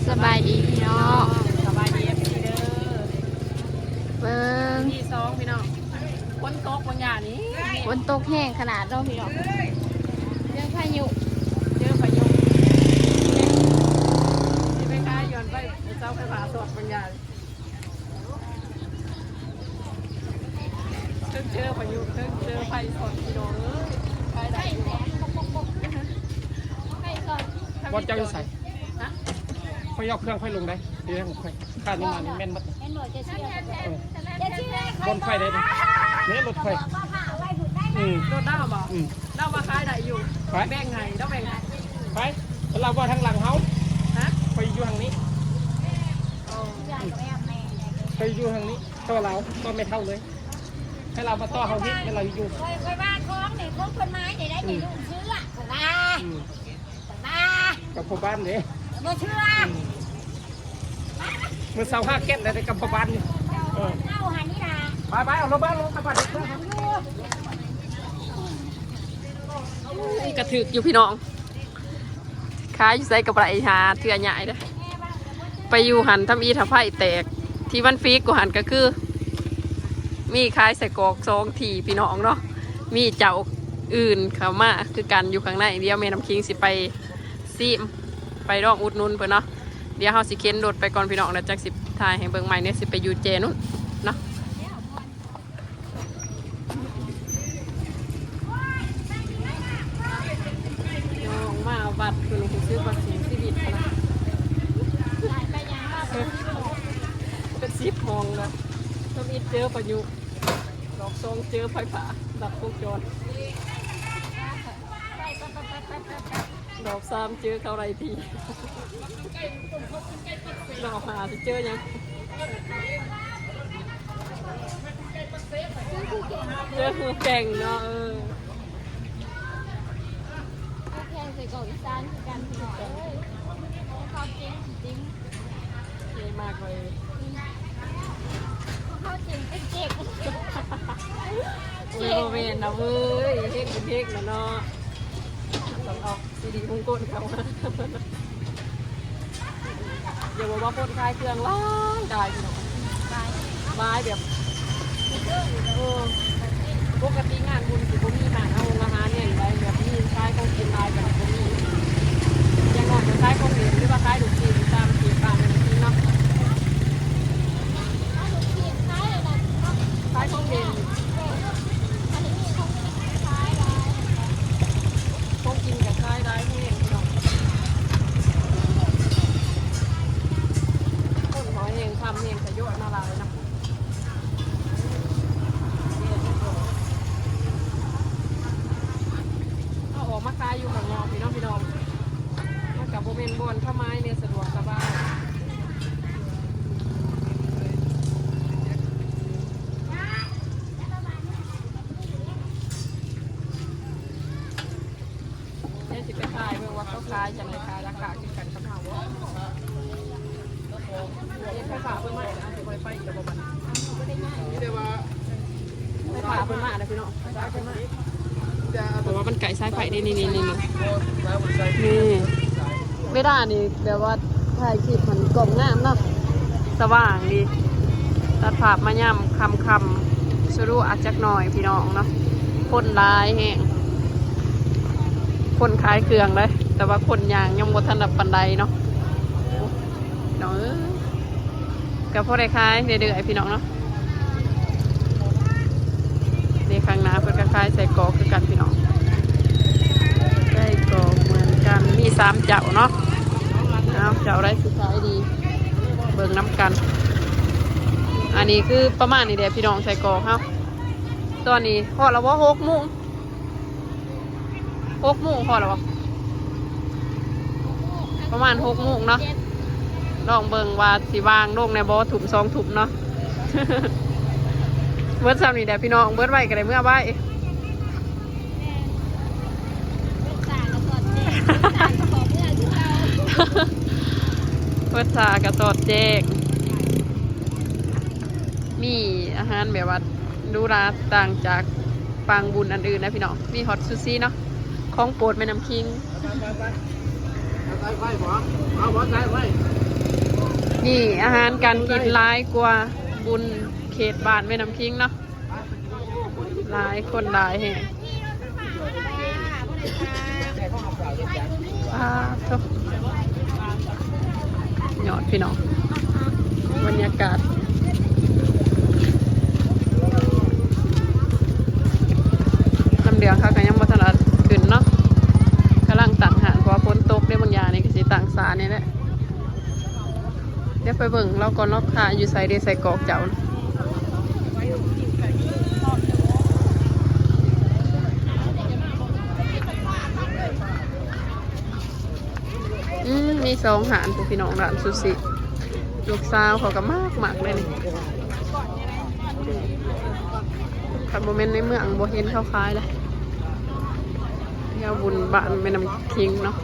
ສະບາຍດີພີ່ນ້ອງ ສະບາຍດີເອັຟຊີເດີ ເບິ່ງ ທີສອງພີ່ນ້ອງ ຝົນຕົກບາງຢ່າງນີ້ ຝົນຕົກແຮງຂະໜາດເນາະພີ່ນ້ອງ ເຈີພາຍຸ ເຈີພາຍຸ ຊິໄປຂາຍ ຍ້ອນໄປເສົາໄຟຟ້າຊັອດບາງຢ່າງ. ເທິງເຈີພາຍຸ ເທິງເຈີໄຟສອດ ພີ່ນ້ອງເອີຍ ຂາຍໄດ້ຢູ່ບໍ່? ບໍ່ ເຈົ້າຢູ່ໃສ? ຮະ? ຂ້ອຍເອົາເຄື່ອງຂ້ອຍລົງໄດ໋ ເລື່ອງຂ້ອຍ ຂ້ານີ້ມານີ້ແມ່ນໝົດ ແມ່ນບໍ່? ເຈົ້າເຊື່ອ ເອີ ເຈົ້າເຊື່ອ ບ່ອນຂ້ອຍໄດ໋ ເດ້ລົດຂ້ອຍ ອືມ ລົດລາວບໍ່? ອືມ ລາວວ່າຂາຍໄດ້ຢູ່ ໄປ ແບ່ງໃຫ້ ລາວແບ່ງໃຫ້ ໄປ ລາວວ່າທາງຫຼັງເຮົາ ຮະ? ຂ້ອຍຢູ່ທາງນີ້ ເອີ ຂ້ອຍຢູ່ທາງນີ້ ຕໍ່ລາວ ຕໍ່ແມ່ເຖົ້າເລີຍ ໃຫ້ລາວມາຕໍ່ເຮົານີ້ ແມ່ນລາວຢູ່ ຂ້ອຍ ຂ້ອຍວ່າຂອງນີ້ ຂອງເພິ່ນມານີ້ໄດ້ ອືມ ນີ້ ລຸງເຊື່ອ ຂ້ອຍວ່າ ອືມ ກັບພໍ່ບ້ານເດ້ ບໍ່ເຊື່ອ ອືມ ມື້ເຊົ້າຫາແກັບໄດ້ກັບພໍ່ບ້ານຢູ່ ເອີ ເອົາຫັ້ນນີ້ລະ ໄປໆ ເອົາລົດບ້ານລົງກັບບ້ານ ກະຖືກຢູ່ພີ່ນ້ອງ ຂາຍຢູ່ໃສກໍບໍ່ໄດ້ ຫາເທື່ອຍ້າຍເດີ້ ໄປຢູ່ຫັ້ນທຳອິດຫາໄຟແຕກ ທີ່ມັນຟີກກວ່າຫັ້ນກໍຄື ມີຂາຍໄສ້ກອກສອງທີ່ພີ່ນ້ອງເນາະ ມີເຈົ້າອື່ນເຂົ້າມາຄືກັນຢູ່ຂ້າງໃນ ດຽວແມ່ນ້ຳຄິງຊິໄປຊີມ ໄປລອງອຸດໜູນເພິ່ນເນາະ ດຽວເຮົາຊິເຂັນລົດໄປກ່ອນພີ່ນ້ອງ ແລ້ວຈັ່ງຊິຖ່າຍໃຫ້ເບິ່ງໃໝ່ເນາະ ຊິໄປຢູ່ແຈນຸ້ນເນາະ. ນ້ອງມາວັດເພິ່ນຮູ້ສຶກວ່າສູ້ຊີວິດນະ ເປັນສິບຫ້ອງນະ ທຳອິດເຈີພາຍຸ ດອກສອງເຈີໄຟຟ້າ ລັດວົງຈອນ. ດອກສາມເຈີເຂົ້າໄລ່ຜີ ດອກຫ້າຊິເຈີຫຍັງ ເຈີຫູແກ່ງເນາະ ເອີ ຫູແກ່ງໃສ່ກອກອີສານຄືກັນພີ່ນ້ອງເອີຍ ຂອງເຂົາເກັ່ງຈິງ. ໃຫຍ່ມາກເລີຍ ຂອງເຂົາເກັ່ງເປັນເຈັກ ໂອ້ຍ ບໍ່ແມ່ນນະເວີຍ ເຮັດເປັນເຮັກນະເນາະ ຕ້ອງອອກສິລິມຸງກົນເຂົາ ຢ່າບອກວ່າຄົນຂາຍເຄື່ອງຫຼາຍ ຫຼາຍພີ່ນ້ອງ ຫຼາຍແບບ ເອີ ປົກກະຕິງານບຸນຊິບໍ່ມີຮ້ານອາຫົງອາຫານແນວນີ້ໄດ໋ ແບບມີຂາຍຂອງກິນຫຼາຍກໍບໍ່ມີ ຢ່າງໜ້ອຍກໍຂາຍຂອງຫຼິ້ນ ຫຼືວ່າຂາຍລູກຊີ້ນຕາມເຂດບ້ານນັ້ນເນາະ ຂາຍຂອງຫຼິ້ນ ຂອງກິນກໍຂາຍຫຼາຍແຮງເນາະ ຄົນກໍແຮງທຳແຮງທະຍອຍມາຫຼາຍເນາະ. ເຮົາອອກມາຂາຍຢູ່ຂ້າງນອກນີ້ເນາະພີ່ນ້ອງ ມັນກະບໍ່ແມ່ນບ່ອນເຂົ້າມາໃນສະດວກສະບາຍ ດຽວຊິໄປຖ່າຍເບິ່ງວ່າເຂົາຂາຍຈັ່ງໃດ ຂາຍລາຄາຄືກັນກັບເຮົາບໍ່? ເຮັດໄຟຟ້າເພິ່ນມາ ຊິບໍ່ໄດ້ໄປອີກແລ້ວບໍ່ບັດນີ້? ມີແຕ່ວ່າໄຟຟ້າເພິ່ນມາແລ້ວພີ່ນ້ອງ ໄຟຟ້າເພິ່ນມາ ແຕ່ວ່າມັນໃກ້ສາຍໄຟເດ້ ນີ້ໆໆໆ ນີ້ ເວລານີ້ແບບວ່າຖ່າຍຄລິບຫັ້ນກ້ອງງາມເນາະ ສະຫວ່າງດີ ຕັດພາບມາຍາມຄ່ຳໆ ສະຫຼວດຈັກໜ້ອຍພີ່ນ້ອງເນາະ ຄົນຫຼາຍແຮງ ຄົນຂາຍເຄື່ອງເດ້ ແຕ່ວ່າຄົນຍ່າງຍັງບໍ່ທັນໄດ້ປານໃດເນາະ ພີ່ນ້ອງເອີຍ ກໍພໍໄດ້ຂາຍເລື້ອຍໆ ພີ່ນ້ອງເນາະ ນີ້ຂ້າງໜ້າເພິ່ນກໍຂາຍໄສ້ກອກຄືກັນພີ່ນ້ອງ ໄສ້ກອກເໝືອນກັນ ມີສາມເຈົ້າເນາະ ເອົາ ເຈົ້າໃດຊິຂາຍດີ ເບິ່ງນຳກັນ ອັນນີ້ຄືປະມານນີ້ແຫຼະພີ່ນ້ອງ ໄສ້ກອກເຮົາ ຕອນນີ້ຮອດແລ້ວບໍ່? ຫົກໂມງ ຫົກໂມງພໍແລ້ວບໍ່? ປະມານຫົກໂມງເນາະ ລອງເບິ່ງວ່າຊິວ່າງລົງແດ່ບໍ່ ທຸ່ມສອງທຸ່ມເນາະ ເບິດຊ່ຳນີ້ແຫຼະພີ່ນ້ອງ ເບິດໄວກໍໄດ້ເມືອໄວ ເບິດຊ້າກໍສອດແຈ້ງ ເບິດຊ້າກໍສອດແຈ້ງ ມີອາຫານແບບວ່າ ຫຼູຫຼາຕ່າງຈາກປາງບຸນອັນອື່ນນະພີ່ນ້ອງ ມີຮອດຊູຊີເນາະ ຂອງໂປດແມ່ນ້ຳຄິງ. ນີ້ອາຫານການກິນຫຼາຍກວ່າບຸນເຂດບ້ານແມ່ນ້ຳຄິງເນາະ. ຫຼາຍຄົນຫຼາຍແຮງ. ປາດໂທ້ ຍອດພີ່ນ້ອງ ບັນຍາກາດ. ນ້ຳເດືອງເຂົາກໍຍັງບໍ່ທັນລະຂຶ້ນເນາະ ກຳລັງຕັ້ງຮ້ານ ເພາະວ່າຝົນຕົກເດ້. ບາງຢ່າງນີ້ກໍຊິຕັ້ງສານີ້ແຫຼະ. ດຽວໄປເບິ່ງລາວກ່ອນ ລາວຂາຍຢູ່ໃສເດ ໄສ້ກອກເຈົ້າ. ອືມ ມີສອງຮ້ານພຸ້ນພີ່ນ້ອງ ຮ້ານຊູຊິ. ລູກສາວເຂົາກໍມັກໆ ເລີຍນີ້. ຄັນບໍ່ແມ່ນໃນເມືອງ ບໍ່ເຫັນເຂົາຂາຍເລີຍ. ແຖວບຸນບ້ານແມ່ນ້ຳຄິງເນາະ.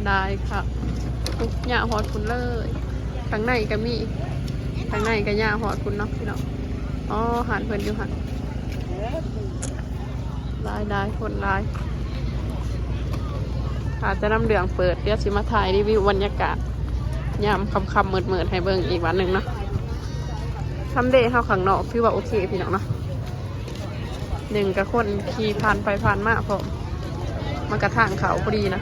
ຫຼາຍຄັກ ຍາວຮອດພຸ້ນເລີຍ. ຂ້າງໃນກໍມີ ຂ້າງໃນກໍຍາວຮອດພຸ້ນເນາະພີ່ນ້ອງ. ອໍ ຮ້ານເພິ່ນຢູ່ຫັ້ນ. ຫຼາຍໆ ຄົນຫຼາຍ. ຖ້າແຕ່ນ້ຳເດືອງເປີດ ດຽວຊິມາຖ່າຍຣີວິວບັນຍາກາດຍາມຄ່ຳໆ ມືດໆ ໃຫ້ເບິ່ງອີກວັນໜຶ່ງເນາະ. ທຳເລເຮົາຂ້າງນອກຖືວ່າໂອເຄພີ່ນ້ອງເນາະ. ໜຶ່ງກະຄົນຂີ່ຜ່ານໄປຜ່ານມາພ້ອມ ມັນກະທາງເຂົ້າພໍດີນະ.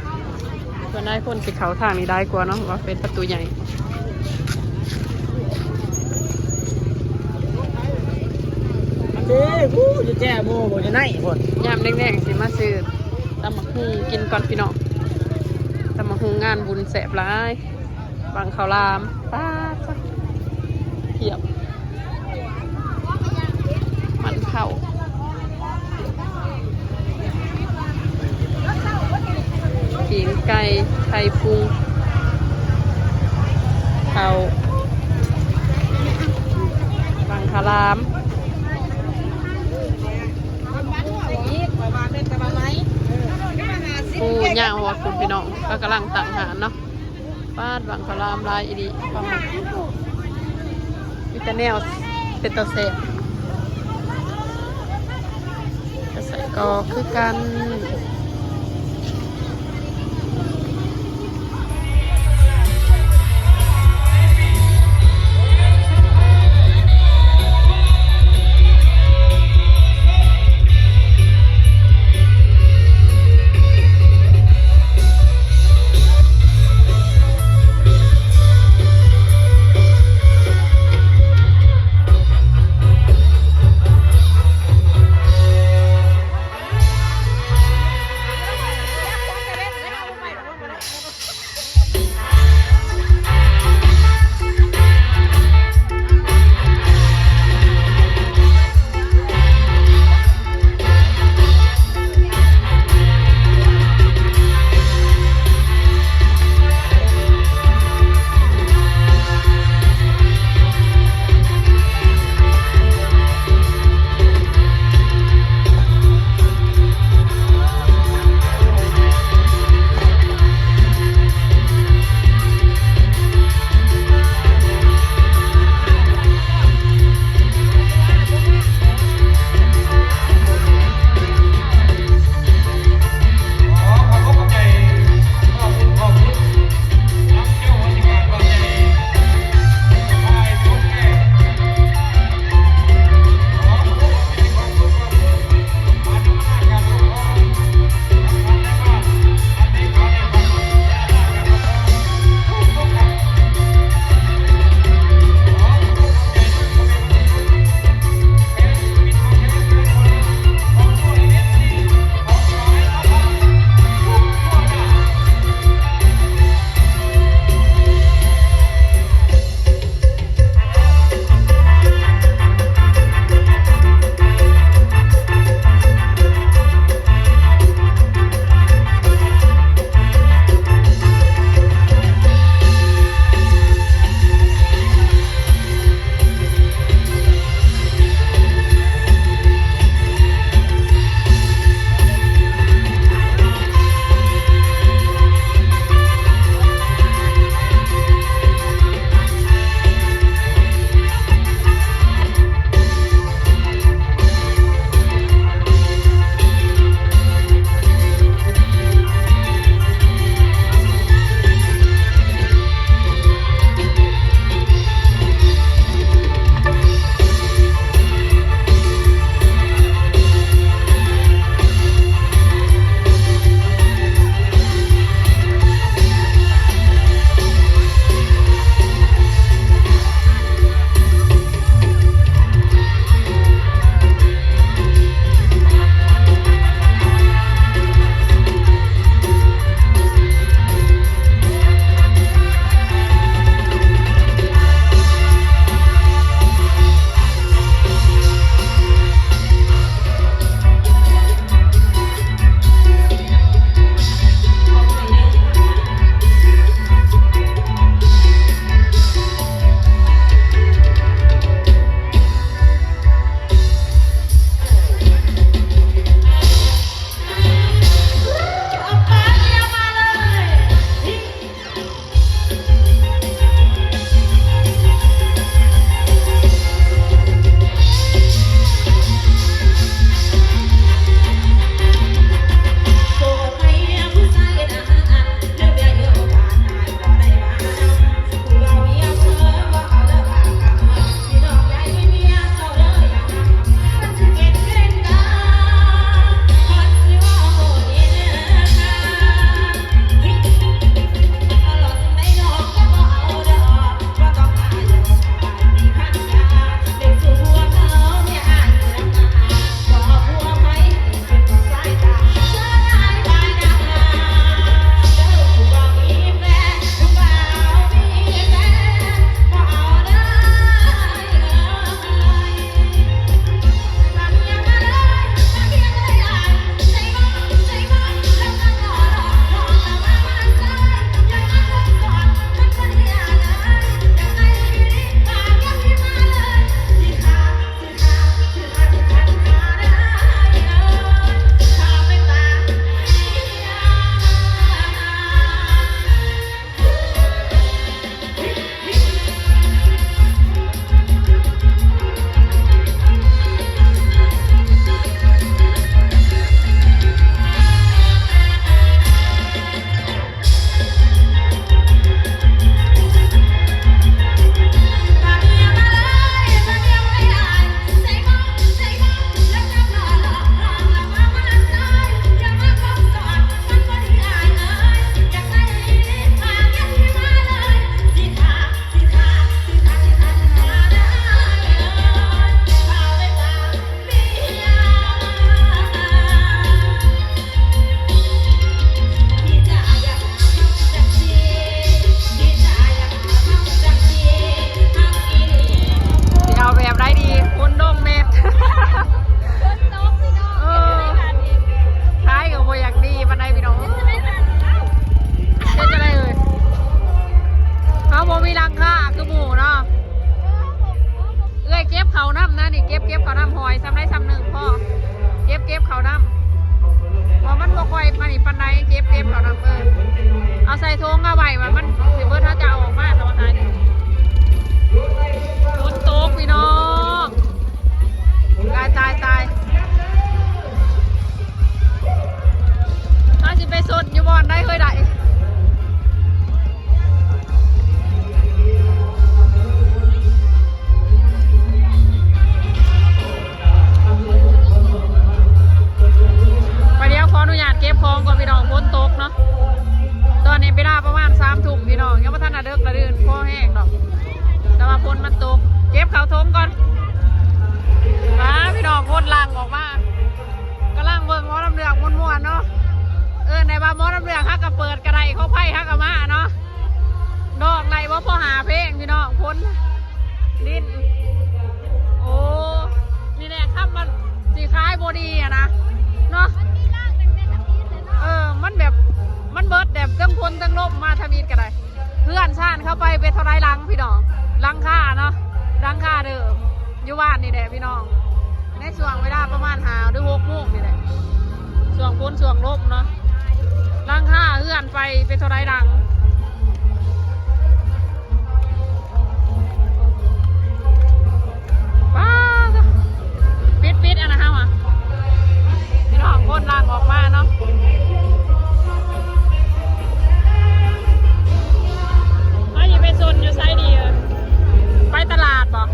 ສ່ວນຫຼາຍຄົນຊິເຂົ້າທາງນີ້ຫຼາຍກວ່າເນາະ ວ່າເປັນປະຕູໃຫຍ່. ເດ້ ຜູ້ຢູ່ແຈໂມ ບໍ່ຢູ່ໃນພຸ້ນ. ຍາມແລງໆ ຊິມາຊື້ຕຳບັກຫຸ່ງກິນກ່ອນພີ່ນ້ອງ. ຕຳບັກຫຸ່ງງານບຸນແຊບຫຼາຍ. ບັ້ງເຂົ້າຫຼາມ ປາດ ພຽບ ມັນເຂົ້າ ປີ້ງໄກ່ ໄຂ່ປຸງ ເຂົ້າ ບັ້ງເຂົ້າຫຼາມ. ໂອ້ ຍາວຮອດພຸ້ນພີ່ນ້ອງ ເຂົາກຳລັງຕັ້ງຮ້ານເນາະ. ປາດ ບັ້ງເຂົ້າຫຼາມຫຼາຍອີ່ຫຼີ ປາດ ມີແຕ່ແນວເປັນຕາແຊບ ກະໄສ້ກອກຄືກັນ. ເຂົ້າຖົງກ່ອນ. ມາພີ່ນ້ອງ ຄົນຫຼັ່ງອອກມາ ກຳລັງເບິ່ງໝໍລຳເລື່ອງມ່ວນໆເນາະ. ເອີ້ນໄດ້ວ່າໝໍລຳເລື່ອງ ເຮົາກໍເປີດກໍໄດ້ ຂອງໃຜເຮົາກໍມາເນາະ. ຮ້ອງໄດ້ບໍ່ພໍຫ້າເພງພີ່ນ້ອງ ຝົນ ດິນ. ໂອ້ ນີ້ແຫຼະ ຄຳວ່າຊິຂາຍບໍ່ດີຫັ້ນນະເນາະ. ເອີ ມັນແບບ ມັນເບິດແບບ ເທິງຝົນເທິງລົມມາທຳອິດກໍໄດ້. ເຮືອນຊານເຂົາໄປເປັນເທົ່າໃດຫຼັງພີ່ນ້ອງ ຫຼັງຄາເນາະ ຫຼັງຄາເດີມ ຢູ່ບ້ານນີ້ແຫຼະພີ່ນ້ອງ. ໃນຊ່ວງເວລາປະມານຫ້າ ຫຼື ຫົກໂມງນີ້ແຫຼະ ຊ່ວງຝົນຊ່ວງລົມເນາະ ຫຼັງຄາເຮືອນໄປເປັນເທົ່າໃດຫຼັງ. ປ້າ ປິດໆ ອັນນະເຮົາອະ ພີ່ນ້ອງ ຄົນຫຼັ່ງອອກມາເນາະ. ເຮົາຊິໄປຊົນຢູ່ໃສດີເອີຍ ໄປຕະຫຼາດບໍ່?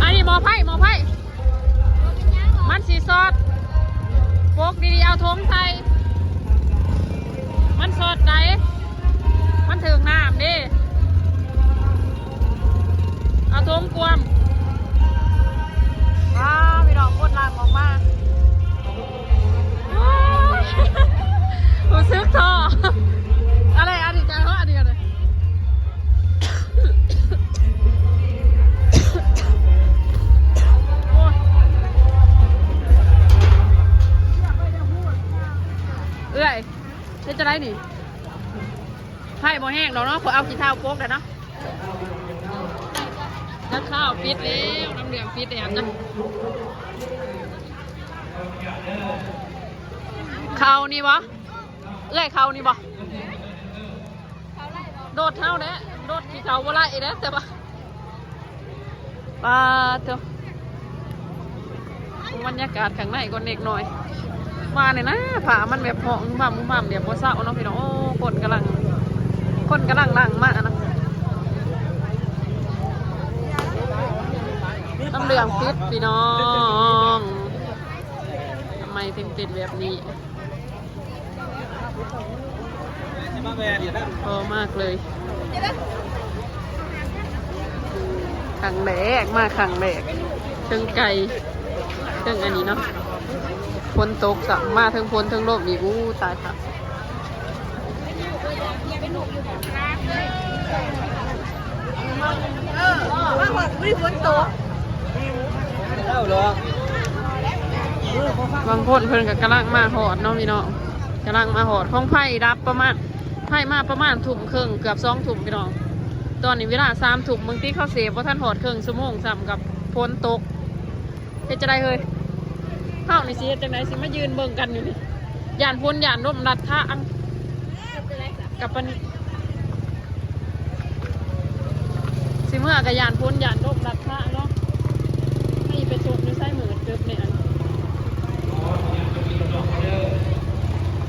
ອັນນີ້ໝໍໄຟ ໝໍໄຟ ມັນຊິຊອດ ປົກດີໆ ເອົາຖົງໃສ່ ມັນຊອດໃດ ມັນຖືກນ້ຳເດ້ ເອົາຖົງກວມ. ວ້າ ພີ່ນ້ອງ ຄົນຫຼັ່ງອອກມາ ໂອ້ຍ ຮູ້ສຶກທໍ້ ອັນນີ້ ອັນນີ້ ອັນນີ້ ເອື້ອຍ ເຮັດຈັ່ງໃດນີ້? ໄຟບໍ່ແຮງດອກເນາະ ຂ້ອຍເອົາຂີ້ເຖ້າປົກໄດ້ເນາະ. ແລ້ວເຂົ້າປິດແລ້ວ ນ້ຳເຫຼືອງປິດແລ້ວນະ. ເຂົ້ານີ້ບໍ່? ເອື້ອຍ ເຂົ້ານີ້ບໍ່? ໂດດເຮົາແຫຼະ ໂດດຂີ້ເຖ້າບໍ່ໄດ້ເດ້ ແຕ່ວ່າ ປາດໂທ້ ບັນຍາກາດຂ້າງໃນກ່ອນເດັກນ້ອຍ ວ່ານີ້ນະ ຟ້າມັນແບບຮ້ອງຮຶມພຳຮຶມພຳ ແບບບໍ່ເຊົາເນາະພີ່ນ້ອງ. ໂອ້ ຄົນກຳລັງ ຄົນກຳລັງຫຼັ່ງມານະ ນ້ຳເຫຼືອງປິດພີ່ນ້ອງ ທຳໄມເຖິງເປັນແບບນີ້? ພໍມາກເລີຍ ຄັ້ງແລກ ມາຄັ້ງແລກ ເທິງໄກ່ ເທິງອັນນີ້ເນາະ ຝົນຕົກຊ້ຳ ມາເທິງຝົນເທິງລົມອີກ ອູ້ ຕາຍ ເອີ ມາຮອດ ອຸ້ຍ ຝົນຕົກ ເຈົ້າເນາະ ບາງຄົນເພິ່ນກໍກຳລັງມາຮອດເນາະພີ່ນ້ອງ ກຳລັງມາຮອດ. ຂອງໄຟດັບປະມານ ໄຟມາປະມານທຸ່ມເຄິ່ງ ເກືອບສອງທຸ່ມພີ່ນ້ອງ. ຕອນນີ້ເວລາສາມທຸ່ມ ບາງທີເຂົາເຊບບໍ່ທັນຮອດເຄິ່ງຊົ່ວໂມງຊ້ຳ ກັບຝົນຕົກ. ເຮັດຈັ່ງໃດເຮີ້ຍ? ເຮົານີ້ຊິເຮັດຈັ່ງໃດ? ຊິມາຢືນເບິ່ງກັນຢູ່ນີ້ ຢ້ານຝົນຢ້ານລົມລັດທາງ ກັບປານນີ້ ຊິເມືອກໍຢ້ານຝົນຢ້ານລົມລັດທາງເນາະ. ໃຫ້ໄປໂຊນຢູ່ໃສ ມືດຕຶບນີ້ ອັນ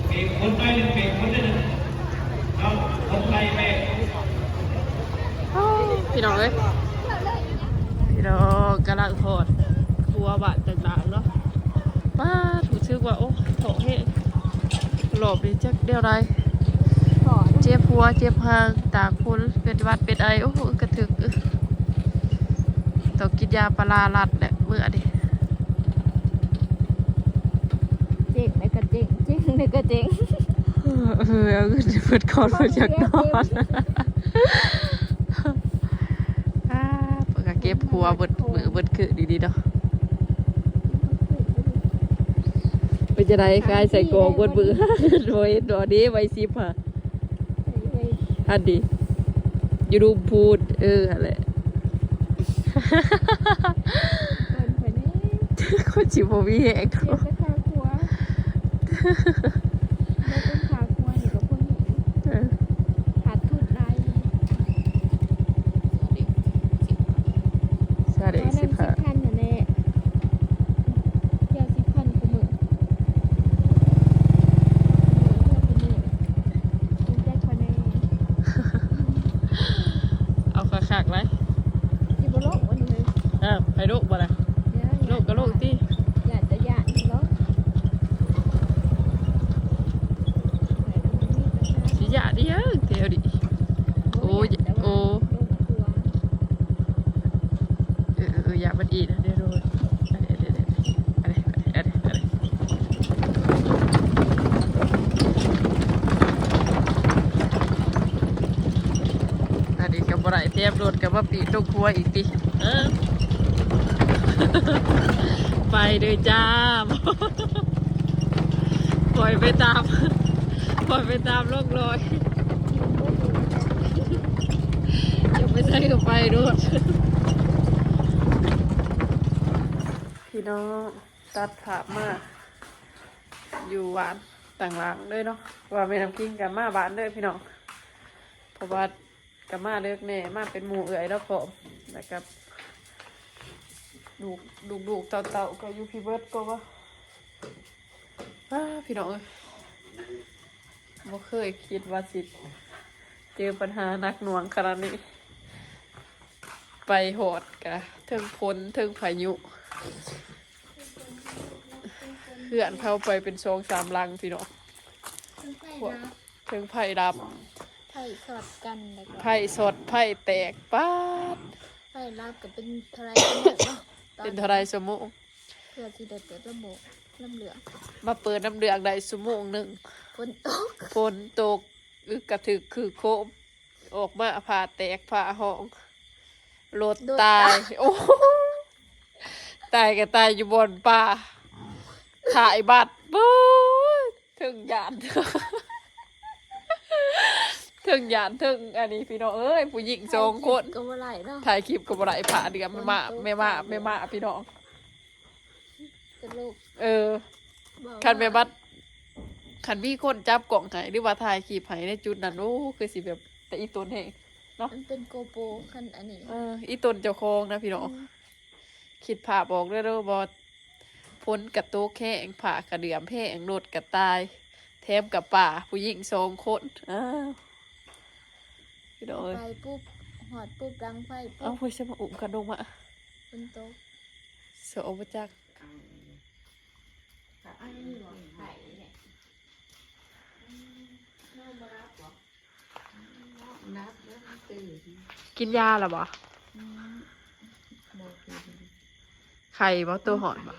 ເບກຄົນໄປໜຶ່ງ ເບກຄົນໄປໜຶ່ງ ເອົາ ຄົນໄປແບກ. ໂອ້ ພີ່ນ້ອງເອີຍ ພີ່ນ້ອງ ກຳລັງຮອດຄົວບ້ານຕ່າງໆເນາະ. ປາດ ຮູ້ສຶກວ່າ ໂອ້ ທ້ອງແຮງ ຮອບນີ້ຈັກແນວໃດ ເຈັບຫົວເຈັບຫາງ ຕາກຝົນ ເປັນຫວັດເປັນໄອ. ໂອ້ ກະຖືກ ຕ້ອງກິນຢາພາລາລັດແຫຼະມື້ນີ້. ເຈັງແລ້ວກໍເຈັງ ເຈັງແລ້ວກໍເຈັງ ເອີ ເອົາເງິນເບິດກ່ອນ ບໍ່ຢາກນອນ. ອ່າ ເພິ່ນກໍເກັບຫົວເບິດມື້ເບິດຄືນດີໆເນາະ. ເປັນຈັ່ງໃດ ຂາຍໄສ້ກອກເບິດມື້ ບໍ່ເຫັນດອກເດ້ ໄວ້ສິບຫາ ອັນນີ້ຢູ່ລຸ່ມພູນ ເອີ ຫັ້ນແຫຼະ. ເພິ່ນ ເພິ່ນນີ້ ຂ້ອຍຊິບໍ່ມີແຮງ ເສຍແຕ່ຄ່າຄົວ ບໍ່ເປັນຄ່າຄົວນີ້ກໍພໍແຮງ ເອີ ຂາດທຶນຫຼາຍ. ຊາວເອັດ ສິບຫ້າ ຊາວເອັດ ສິບຫ້າ ພັນຫັ້ນແຫຼະ ທ່ຽວສິບພັນ ເອົາຄັກໆໄວ້ ຊິບໍ່ລົງວັນນີ້ເລີຍ. ອ້າວ ໃຜລົງບໍ່ລະ? ລົງກໍລົງຕິ ຢ້ານແຕ່ຢ້ານເນາະ. ຢ່າເດ້ອ ແຖວນີ້ ໂອ້ຍ ໂອ້ ເອີໆໆ ຢ່າມັນອີກນະ ເດ້ໂດນ ອັນນີ້ກໍບໍ່ໄດ້ ແຖມລົດກໍມາປີດລົງຄົວອີກຕິ ເອີ ໄປເດີຈ້າ ປ່ອຍໄປຕາມ ປ່ອຍໄປຕາມຮ່ອງຮອຍ ຈະໄປໃສກໍໄປໂລດ ພີ່ນ້ອງ. ຕັດພາບມາຢູ່ບ້ານຕ່າງຫຼັງເລີຍເນາະ ວ່າແມ່ນ້ຳຄິງກໍມາບ້ານເລີຍພີ່ນ້ອງ ເພາະວ່າກໍມາເລິກແດ່ ມາເປັນໝູ່ເອື້ອຍລາວພ້ອມ ແລ້ວກໍລູກ ລູກໆເຕົ້າໆກໍຢູ່ພີ້ເບິດກໍວ່າ ອ້າ ພີ່ນ້ອງເອີຍ ບໍ່ເຄີຍຄິດວ່າຊິເຈີບັນຫາໜັກໜ່ວງຂະໜາດນີ້ ໄປຮອດກະເທິງຝົນເທິງພາຍຸ ເຮືອນເຂົາໄປເປັນສອງສາມຫຼັງພີ່ນ້ອງ ເທິງໄຟດັບ ເທິງໄຟດັບ ໄຟຊັອດກັນ ແລ້ວກໍໄຟຊັອດ ໄຟແຕກ ປາດ ໄຟດັບກໍເປັນເທົ່າໃດຊົ່ວໂມງເນາະ ເປັນເທົ່າໃດຊົ່ວໂມງ ເພື່ອຊິໄດ້ເປີດລຳໂບ ລຳເລື່ອງ ມາເປີດລຳເລື່ອງໄດ້ຊົ່ວໂມງໜຶ່ງ ຝົນຕົກ ຝົນຕົກ ອຶກກະທຶກຄືໂຄມ ອອກມາຟ້າແຕກຟ້າຮ້ອງ ລົດຕາຍ ໂອ້ ຕາຍກໍຕາຍຢູ່ບ່ອນປ່າ ຖ່າຍບັດ ໂອ້ຍ ເທິງຢ້ານ ເທິງຢ້ານເທິງອັນນີ້ ພີ່ນ້ອງເອີຍ ຜູ້ຍິງສອງຄົນ ຖ່າຍຄລິບກໍບໍ່ໄດ້ເນາະ ຖ່າຍຄລິບກໍບໍ່ໄດ້ ຟ້າເດືອມ ແມ່ມ້າ ແມ່ມ້າ ແມ່ມ້າ ພີ່ນ້ອງ ເປັນໂລກ ເອີ ຄັນແມ່ບັດ ຄັນມີຄົນຈັບກ້ອງໃຫ້ ຫຼືວ່າຖ່າຍຄລິບໃຫ້ໃນຈຸດນັ້ນ ໂອ້ ຄືຊິແບບ ແຕ່ອີ່ຕົນແຮງເນາະ ມັນເປັນໂກໂປຣ ຄັນອັນນີ້ ເອີ ອີ່ຕົນເຈົ້າຂອງນະ ພີ່ນ້ອງ ອືມ ຄິດພາບອອກເດີ ເດີ ບໍ່ ຝົນກະຕົກແຮງ ຟ້າກະເດືອມແຮງ ລົດກະຕາຍ ແຖມກະປ່າ ຜູ້ຍິງສອງຄົນ ອ້າວ ພີ່ນ້ອງເອີຍ ໄປປຸບ ຮອດປຸບ ດັງໄຟປຸບ ເອົ້າ ເພິ່ນຊິມາອຸ້ມກັນລົງມາ ຝົນຕົກ ສອບບໍ່ຈັກ ກິນຢາແລ້ວບໍ່? ອືມ ບໍ່ກິນ ໄຂ້ບໍ່? ຕົວຮ້ອນບໍ່?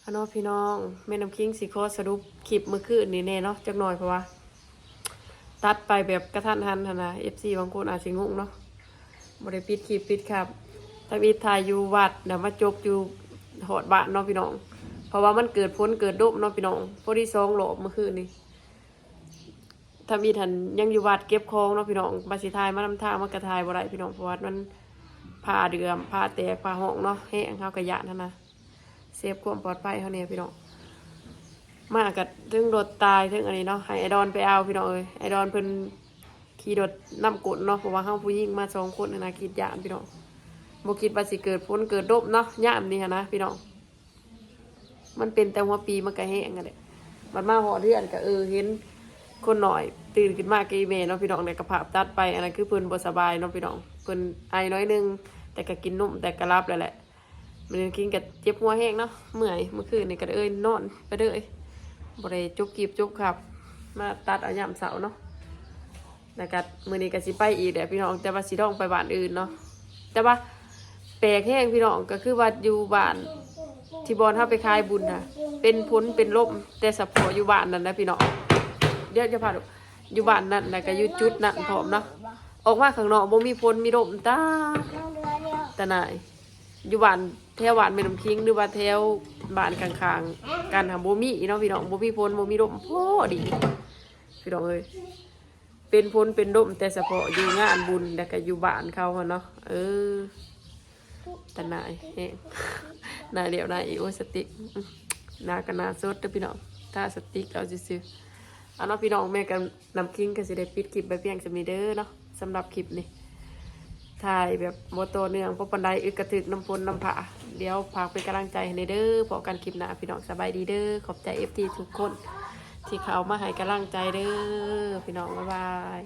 ອາເນາະພີ່ນ້ອງ ແມ່ນ້ຳຄິງຊິຂໍສະຫຼຸບຄລິບມື້ຄືນນີ້ແດ່ເນາະ ຈັກໜ່ອຍ ເພາະວ່າຕັດໄປແບບກະທັນຫັນຫັ້ນນະ ເອັຟຊີບາງຄົນອາດຊິງົງເນາະ ບໍ່ໄດ້ປິດຄລິບປິດຄາບ ທຳອິດຖ່າຍຢູ່ວັດ ແລ້ວມາຈົບຢູ່ຮອດບ້ານເນາະພີ່ນ້ອງ ເພາະວ່າມັນເກີດຝົນເກີດລົມເນາະພີ່ນ້ອງ ພໍດີສອງລອບມື້ຄືນນີ້ ທຳອິດຫັ້ນຍັງຢູ່ວັດເກັບຂອງເນາະພີ່ນ້ອງ ວ່າຊິຖ່າຍມານຳທາງ ມັນກະຖ່າຍບໍ່ໄດ້ພີ່ນ້ອງ ເພາະວ່າມັນ ຟ້າເດືອມ ຟ້າແຕກ ຟ້າຮ້ອງເນາະ ແຮງ ເຮົາກະຢ້ານຫັ້ນນະ ເຊບຄວາມປອດໄພເຮົາແດ່ພີ່ນ້ອງ ມາກະເທິງລົດຕາຍເທິງອັນນີ້ເນາະ ໃຫ້ອ້າຍດອນໄປເອົາພີ່ນ້ອງເອີຍ ອ້າຍດອນເພິ່ນຂີ່ລົດນຳກົ້ນເນາະ ເພາະວ່າເຮົາຜູ້ຍິງມາສອງຄົນຫັ້ນນະ ຄິດຢ້ານພີ່ນ້ອງ ບໍ່ຄິດວ່າຊິເກີດຝົນເກີດລົມເນາະ ຍາມນີ້ຫັ້ນນະພີ່ນ້ອງ ມັນເປັນແຕ່ຫົວປີມັນກະແຮງຫັ້ນແຫຼະ ບັດມາຮອດເຮືອນກະ ເອີ ເຫັນຄົນນ້ອຍຕື່ນຂຶ້ນມາກະອີ່ແມ່ເນາະພີ່ນ້ອງ ແລ້ວກະພາບຕັດໄປ ອັນນັ້ນຄືເພິ່ນບໍ່ສະບາຍເນາະພີ່ນ້ອງ ເພິ່ນໄອໜ້ອຍໜຶ່ງ ແຕ່ກະກິນນົມ ແຕ່ກະຫຼັບແລ້ວແຫຼະ ມື້ນີ້ກິນກໍເຈັບຫົວແຮງເນາະ ເມື່ອຍ ເມື່ອຄືນນີ້ກໍເອີຍນອນໄປເລີຍ ບໍ່ໄດ້ຈົບກິບຈົບຂັບ ມາຕັດເອົາຍາມເຊົ້າເນາະ ແລ້ວກໍມື້ນີ້ກໍຊິໄປອີກແຫຼະພີ່ນ້ອງ ແຕ່ວ່າຊິລອງໄປບ້ານອື່ນເນາະ ແຕ່ວ່າແປກແຮງພີ່ນ້ອງ ກໍຄືວ່າຢູ່ບ້ານທີ່ບ່ອນເຮົາໄປຂາຍບຸນນະ ເປັນຝົນເປັນລົມ ແຕ່ສະເພາະຢູ່ບ້ານນັ້ນນະພີ່ນ້ອງ ດຽວຈະພາ ຢູ່ບ້ານນັ້ນ ແລ້ວກໍຢູ່ຈຸດນັ້ນພ້ອມເນາະ ອອກມາຂ້າງນອກບໍ່ມີຝົນມີລົມ ຕາ ຕາໜ່າຍ ຢູ່ບ້ານ ແຖວບ້ານແມ່ນ້ຳຄິງ ຫຼືວ່າແຖວບ້ານຂ້າງໆກັນຫັ້ນ ບໍ່ມີເນາະພີ່ນ້ອງ ບໍ່ມີຝົນບໍ່ມີລົມ ພໍດີ ພີ່ນ້ອງເອີຍ ເປັນຝົນເປັນລົມແຕ່ສະເພາະຢູ່ງານບຸນ ແລ້ວກະຢູ່ບ້ານເຂົາຫັ້ນເນາະ ເອີ ຕາໜ່າຍແຮງ ໜ້າຫຼຽວໜ້າອີກ ໂອ້ຍ ສະຕິກ ໜ້າກະໜ້າສົດເດີພີ່ນ້ອງ ທາສະຕິກເອົາຊື່ໆ ເອົາເນາະພີ່ນ້ອງ ແມ່ກະ ນ້ຳຄິງກໍຊິໄດ້ປິດຄລິບໄວ້ພຽງສ່ຳນີ້ເດີເນາະ ສຳລັບຄລິບນີ້ ຖ່າຍແບບບໍ່ຕໍ່ເນື່ອງພໍປານໃດ ອຶກກະທຶກນຳຝົນນຳຟ້າ ດຽວຝາກເປັນກຳລັງໃຈໃຫ້ແດ່ເດີ ພໍ້ກັນຄລິບໜ້າພີ່ນ້ອງ ສະບາຍດີເດີ ຂອບໃຈເອັຟຊີທຸກຄົນທີ່ເຂົ້າມາໃຫ້ກຳລັງໃຈເດີພີ່ນ້ອງ ບາຍບາຍ.